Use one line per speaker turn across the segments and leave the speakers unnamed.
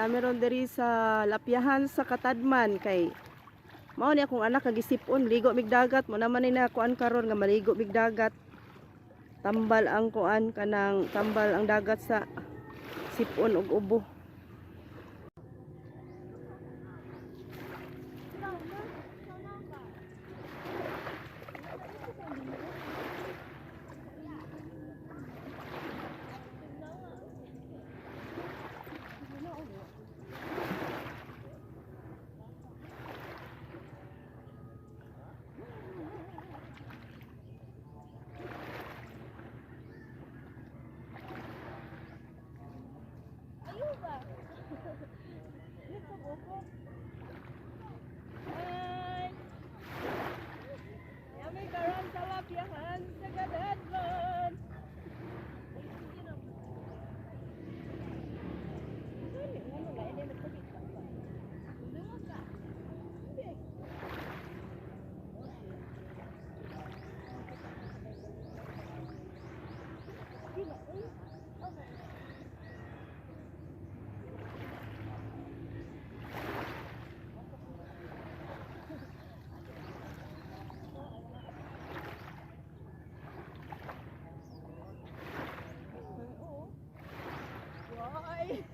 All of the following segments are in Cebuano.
Nami ron diri sa Lapyahan sa Katadman kay mao ni akong anak kagisip-on ligo mig dagat mo naman ni na kuan karon nga maligo mig dagat. Tambal ang kuan kanang tambal ang dagat sa sipon ug ubo.
Ayaw ba? Hi!
Yami karon sa Lapyahan sa Katadman. Why?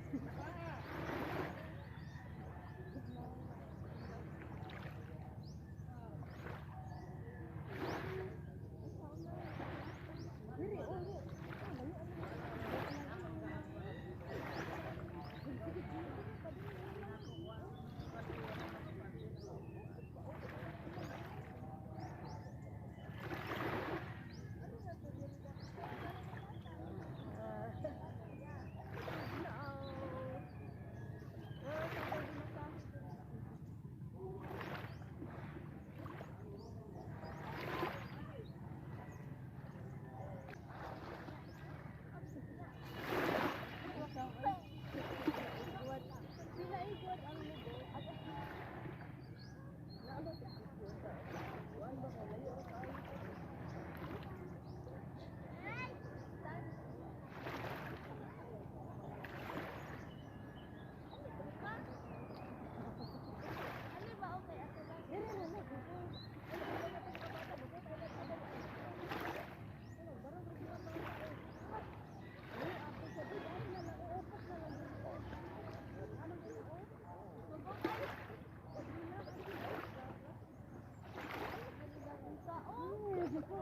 Ano ba okay? Ako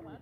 lang.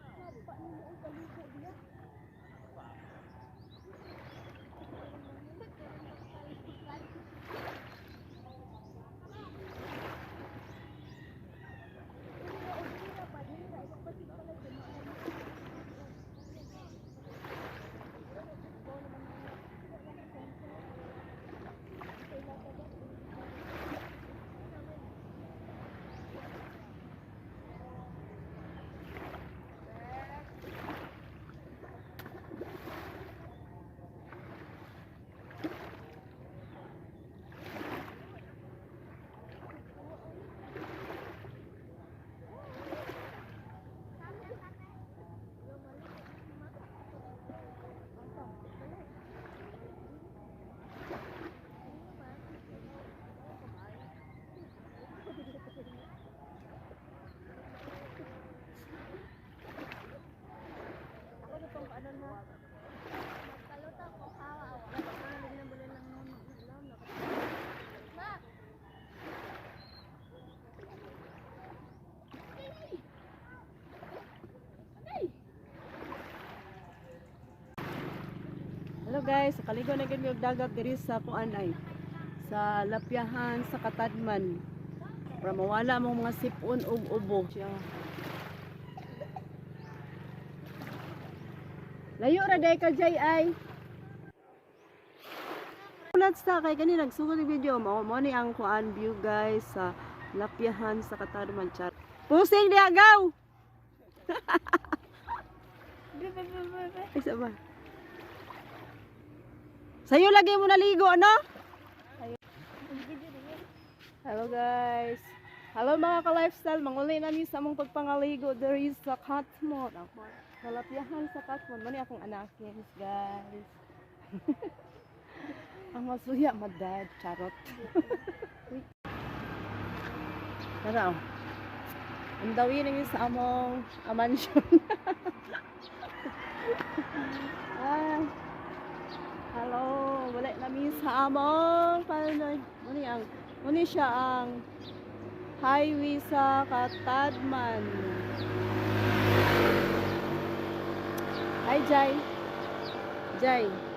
Magkalutang ko hawa. Ma!
Hello guys, kaligo na gid mi og dagat diri sa kuan ay sa Lapyahan sa Katadman. Para mawala mong mga sipon ug ubo. Siya. Layo ra day ka jay ay. Ulat sa kay kani nagsugod og video mao mo ni ang kuan view guys sa Lapyahan sa Katadman chat. Pusing diha gaw. Isa ba? Sa'yo lagi mo naligo, ano? Hello guys. Hello mga ka-lifestyle. Manguli namin sa among pagpangaligo. There is sa Katmon. Kalapyahan sa Katmon. Mani akong anakins guys. Ang Ang masuya, madad. Charot. Uy. Tara, oh. Ang dawi na sa among amansyon. Ah, hello, wala na mi sa among panoy. Muni siya ang highway sa Catadman. Hi, Jai. Jai.